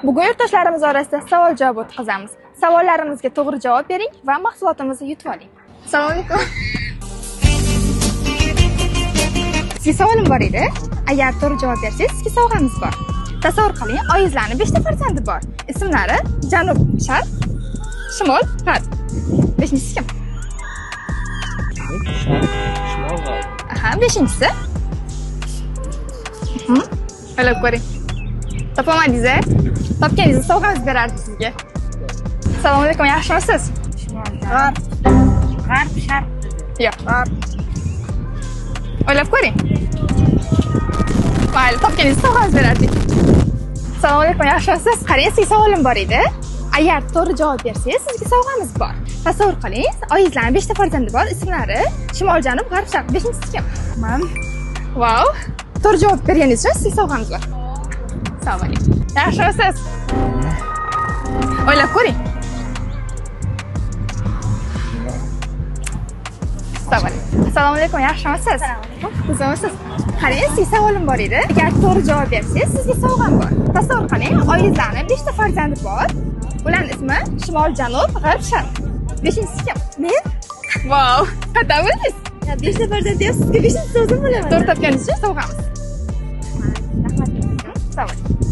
Bugun yurtdoshlarimiz orasida savol-javob o'tkazamiz. Savollarimizga to'g'ri javob bering va mahsulotimizni yutib oling. Assalomu alaykum. Sizga savolim bor edi. Agar to'g'ri javob bersangiz, sizga sovg'amiz bor. Tasavvur qiling, oyingizlarning 5 ta farzandi bor. Ismlari Janub, Sharq, Shimol, G'arb. Beshinchisi kim? Sharq, shimol, g'arb. Aha, beshinchisi? O'ylab ko'ring. Topolmadingiz, a? Topganingizda sovg'amiz berardik sizga. Assalomu alaykum, yaxshimisiz? G'arb. G'arb, sharq dedi. Yo'q. O'ylab ko'ring. Mayli, topganingizda sovg'amiz berardik. Assalomu alaykum, yaxshimisiz? Qarang, sizga savolim bor edi. Agar to'g'ri javob bersangiz, sizga sovg'amiz bor. Tasavvur qiling, oyingizlarning 5 ta farzandi bor, ismlari Shimol, Janub, G'arb, Sharq. Beshinchisi kim? Man. Vau! To'g'ri javob berganingiz uchun sizga sovg'amiz bor. Sog' bo'ling. Yaxshimisiz? O'ylab ko'ring. Sog' bo'ling. Assalomu alaykum, yaxshimisiz? Tuzukmisiz? Qarang, sizga savolim bor edi. Agar to'g'ri javob bersangiz, sizga sovg'am bor. Tasavvur qiling, oyingizlarning 5 ta farzandi bor. Ularning ismi Shimol, Janub, G'arb, Sharq. Beshinchisi kim? Men? Vau! Qayerdan bildingiz? Ya 5 ta farzand deyapsiz, sizga beshinchisi o'zim bilaman. To'g'ri topganingiz uchun sovg'amiz. Rahmat. Sog' bo'ling.